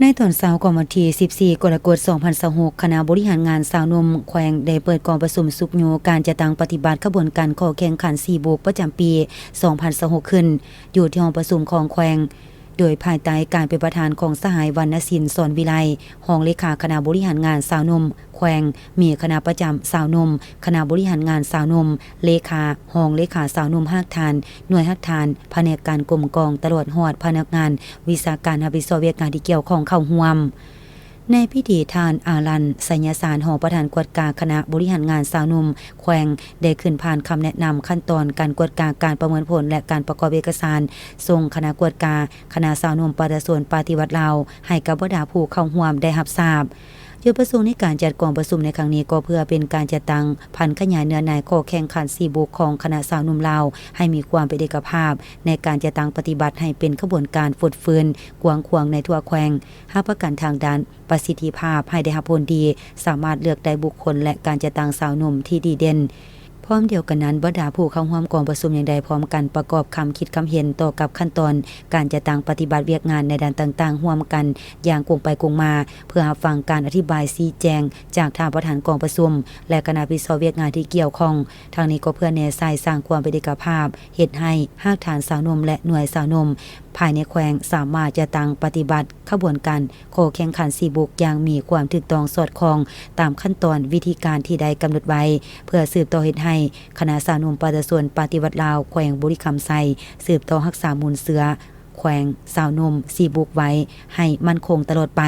ໃນຕອນເຊົ້າຂອງວັນທີສິບສີ່ ກໍລະກົດ ສອງພັນຊາວຫົກ, ຄະນະບໍລິຫານງານຊາວໜຸ່ມແຂວງໄດ້ເປີດກອງປະຊຸມຊຸກຍູ້ການຈັດຕັ້ງປະຕິບັດຂະບວນການຂໍ້ແຂ່ງຂັນສີ່ບຸກປະຈຳປີສອງພັນຊາວຫົກຂຶ້ນ ຢູ່ທີ່ຫ້ອງປະຊຸມຂອງແຂວງ ໂດຍພາຍໃຕ້ການເປັນປະທານຂອງສະຫາຍ ວັນນະສິນ ສອນວິໄລ ຮອງເລຂາຄະນະບໍລິຫານງານຊາວໜຸ່ມແຂວງ, ມີຄະນະປະຈຳຊາວໜຸ່ມ, ຄະນະບໍລິຫານງານຊາວໜຸ່ມ, ເລຂາ, ຮອງເລຂາຊາວໜຸ່ມ, ຮາກຖານ, ໜ່ວຍຮາກຖານ, ພະແນກການກົມກອງ ຕະຫຼອດຮອດພະນັກງານວິຊາການຮັບຜິດຊອບວຽກງານທີ່ກ່ຽວຂ້ອງເຂົ້າຮ່ວມ. ໃນພິທີ ທ່ານ ອາລັນ ໄຊຍະສານ ຮອງປະທານກວດກາຄະນະບໍລິຫານງານຊາວໜຸ່ມແຂວງ ໄດ້ຂຶ້ນຜ່ານຄຳແນະນຳຂັ້ນຕອນການກວດກາການປະເມີນຜົນ ແລະ ການປະກອບເອກະສານ ສົ່ງຄະນະກວດກາຄະນະຊາວໜຸ່ມປະຊາຊົນປະຕິວັດລາວ ໃຫ້ກັບບັນດາຜູ້ເຂົ້າຮ່ວມໄດ້ຮັບຊາບ. ຈຸດປະສົງໃນການຈັດກອງປະຊຸມໃນຄັ້ງນີ້ ກໍເພື່ອເປັນການຈັດຕັ້ງຜັນຂະຫຍາຍເນື້ອໃນຂໍ້ແຂ່ງຂັນສີ່ບຸກຂອງຄະນະຊາວໜຸ່ມລາວ ໃຫ້ມີຄວາມເປັນເອກະພາບໃນການຈັດຕັ້ງປະຕິບັດ ໃຫ້ເປັນຂະບວນການຟົດຟື້ນກວ້າງຂວາງໃນທົ່ວແຂວງ, ຮັບປະກັນທາງດ້ານປະສິດທິພາບໃຫ້ໄດ້ຮັບຜົນດີ, ສາມາດເລືອກໄດ້ບຸກຄົນ ແລະ ການຈັດຕັ້ງຊາວໜຸ່ມທີ່ດີເດັ່ນ. ພ້ອມດຽວກັນນັ້ນ, ບັນດາຜູ້ເຂົ້າຮ່ວມກອງປະຊຸມຍັງໄດ້ພ້ອມກັນປະກອບຄຳຄິດຄຳເຫັນຕໍ່ກັບຂັ້ນຕອນການຈັດຕັ້ງປະຕິບັດວຽກງານໃນດ້ານຕ່າງໆ ຮ່ວມກັນຢ່າງກົງໄປກົງມາ ເພື່ອຮັບຟັງການອະທິບາຍຊີ້ແຈງຈາກທ່ານປະທານກອງປະຊຸມ ແລະ ຄະນະຮັບຜິດຊອບວຽກງານທີ່ກ່ຽວຂ້ອງ. ທັງນີ້ກໍເພື່ອແນໃສ່ສ້າງຄວາມເປັນເອກະພາບ, ເຮັດໃຫ້ຮາກຖານຊາວໜຸ່ມ ແລະ ໜ່ວຍຊາວໜຸ່ມພາຍໃນແຂວງສາມາດຈັດຕັ້ງປະຕິບັດຂະບວນການ ຂໍ້ແຂ່ງຂັນສີ່ບຸກຢ່າງມີຄວາມຖືກຕ້ອງສອດຄ່ອງຕາມຂັ້ນຕອນວິທີການທີ່ໄດ້ກຳນົດໄວ້ ເພື່ອສືບຕໍ່ເຮັດໃຫ້ຄະນະຊາວໜຸ່ມປະຊາຊົນປະຕິວັດລາວແຂວງບໍລິຄຳໄຊ ສືບຕໍ່ຮັກສາມູນເຊື້ອແຂວງຊາວໜຸ່ມສີ່ບຸກໄວ້ໃຫ້ໝັ້ນຄົງຕະຫຼອດໄປ.